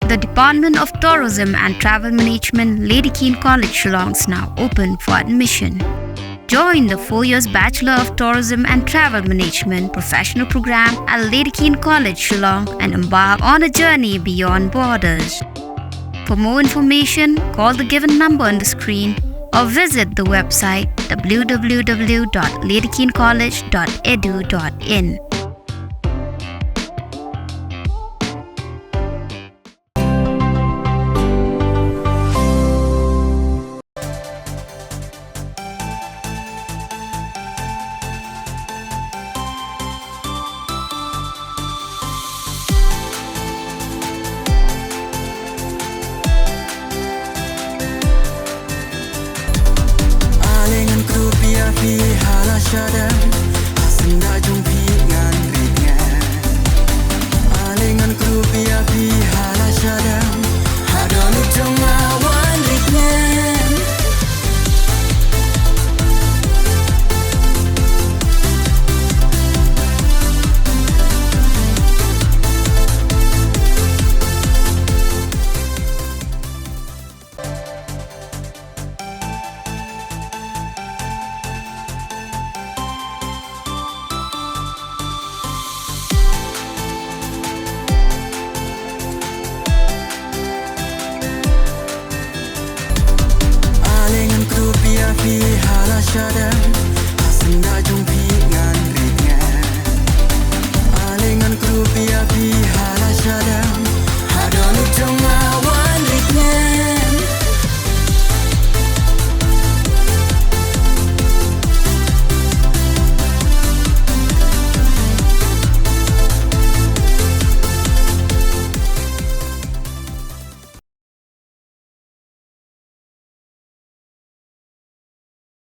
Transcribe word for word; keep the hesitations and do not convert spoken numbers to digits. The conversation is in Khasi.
The Department of Tourism and Travel Management, Lady Keane College, Shillong, is now open for admission. Join the four years Bachelor of Tourism and Travel Management professional program at Lady Keane College, Shillong, and embark on a journey beyond borders. For more information, call the given number on the screen or visit the website w w w dot lady keane college dot e d u dot in. Ale ngan krup ïa phi ha la shadem, ha syndah jong phi ngan rit ngen. Ale ngan krup ïa phi ha la shadem, ha dohnud jong nga wan rit ngen. Ale ngan krup ïa phi ha la shadem, ha syndah jong phi ngan rit ngen. Ale ngan krup ïa phi ha la shadem,